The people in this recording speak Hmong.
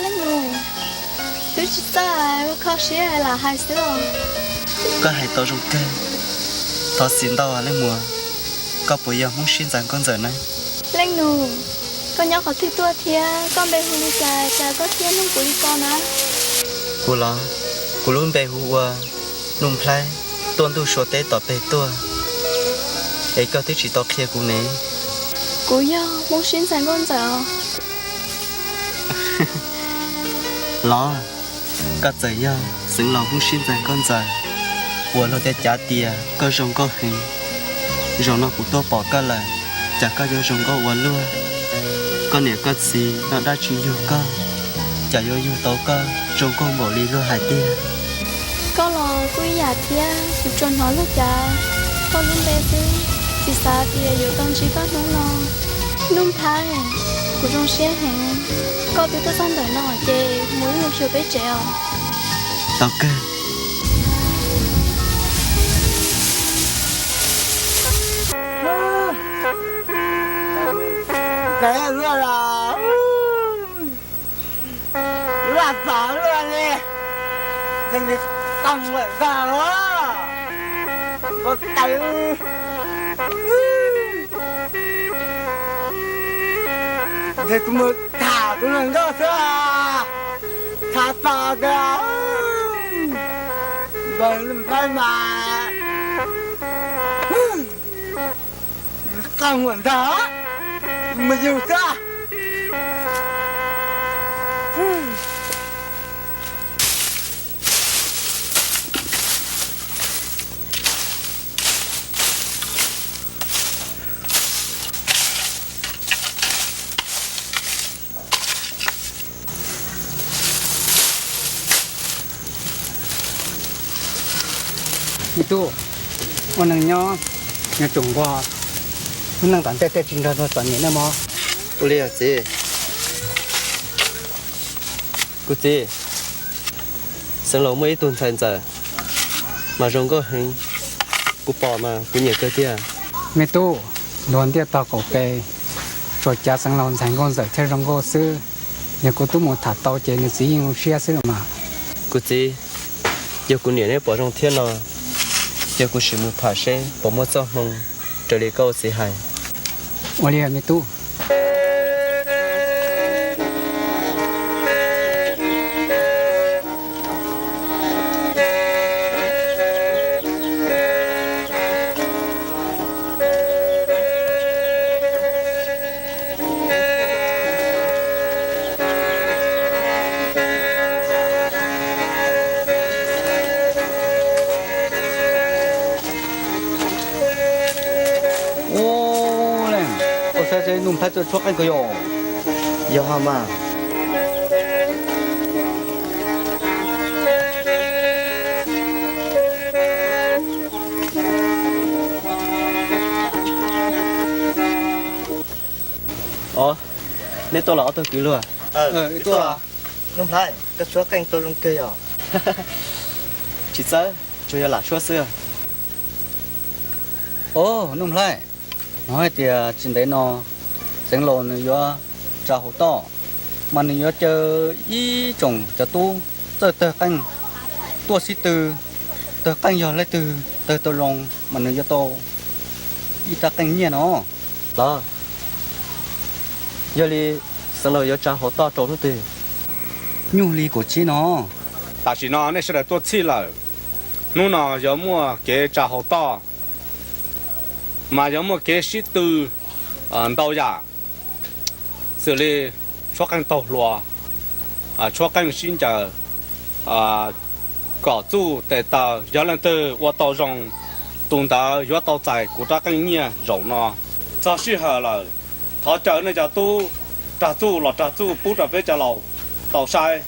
Leej Nus, twb tsis txawj, kho siab lam hais xwb os. Koj hais tau zoo kawg. Thov txim ntau leej muam, koj puas yog Hmoob sib ntxaws nkauj ntxawm na? Leej Nus, koj nyob qhov twg tuaj thiab koj npe hu li cas cas koj thiaj nug kuv li ko na? Kuv los, kuv lub npe hu ua Nuj Nplhaib, tuaj ntuj sua teb tom peg tuaj, es koj twb tsis tau qhia kuv ne. Kuv yog Hmoob sib ntxaws nkauj ntxawm os. Los, koj txawm yog xeev laus Hmoob sib ntxaws nkauj ntxawm uas luag cav cav tias koj zoo nkauj heev, zaum no kuv tuaj pom koj lawm, cas koj yuav zoo nkauj ua luaj? Koj niam koj txiv noj dab tsi yug koj, cas yuav yug tau koj zoo nkauj npaum li luag hais tiag? Koj los kuj ib yam thiab, kuv tsuas hnov luag cav koj lub npe xwb, tsis xav tias yuav tau ntsib koj hnub no. Nuj Nplhaib, kuv zoo siab heev, koj twb tuaj txog ntawm no ces mus ib mus xyuas peb tsev os. Tau kawg. Vaj txog luaj li, nws qaj muam ntag los, npau taws. Ntshe kuv mus tham tus hluas nkauj xwb, tham tos tias npawg Nuj Nplhaib mas qaj muam ntag, mus yug xwb. Me tub, ua neeg nyob, nyob tsum nquag, lub neej tom ntej tej tsis nrog luag txom nyem nawj mog. Ua li os txiv. Kuv txiv, xeev laus muaj ib tug ntxhais ntxawm mas zoo nkauj heev, kuv pom mas kuv nyiam kawg tiag. Me tub, luag ntiaj tog qaum pes, tsuas cav xeev laus ntxhais nkauj ntxawm thiaj zoo nkauj xwb. Yog kuv tub mus tham tau ces nws txiv yeej zoo siab xwb los mas. Kuv txiv, yog kuv niam neb pom zoo thiab no, cia kuv sim mus tham seb puas muaj txoj hmoo raws li koj ua txiv hais. Ua li me tub. Ua li, koj saib seb Nuj Nplhaib txawj tshuab qeej kawg yom? Yog mas. Os, neb tuaj los ob tug kwv luag? Nuj Nplhaib, koj tshuab qeej tau zoo kawg yom? Tsis txawj, tsuas yog lam tshuab xwb. Os, Nuj Nplhaib, hnov hais tias tsis ntev no xeev laus nws yuav tsa hauv toj, mas nws yuav caw ib tsoom cov tub txawj tawg qeej tuaj sib tw. Tawg qeej yog leej twg tawg tau zoo mas nws yuav tau ib rab qeej nyiaj no. Los, yog li xeev laus yuav tsa hauv toj rau hnub twg? Nyuj hli kaum tsib no. Tam sim no nej sawv daws tuaj txhij lawm, hnub no yuav muaj kev tsa hauv toj, mas yuav muaj kev sib tw ntau yam, xws li tshuab qeej taug hluas, tshuab qeej sib ncaws, kom txuj tes taw, yog leej twg ua tau zoo, tus ntawd yuav tau txais kuv rab qeej nyiaj zaum no. Txog sij hawm lawm, thov caw nej cov tub rag txuj los rag txuj pub rau peb cov laus tau saib.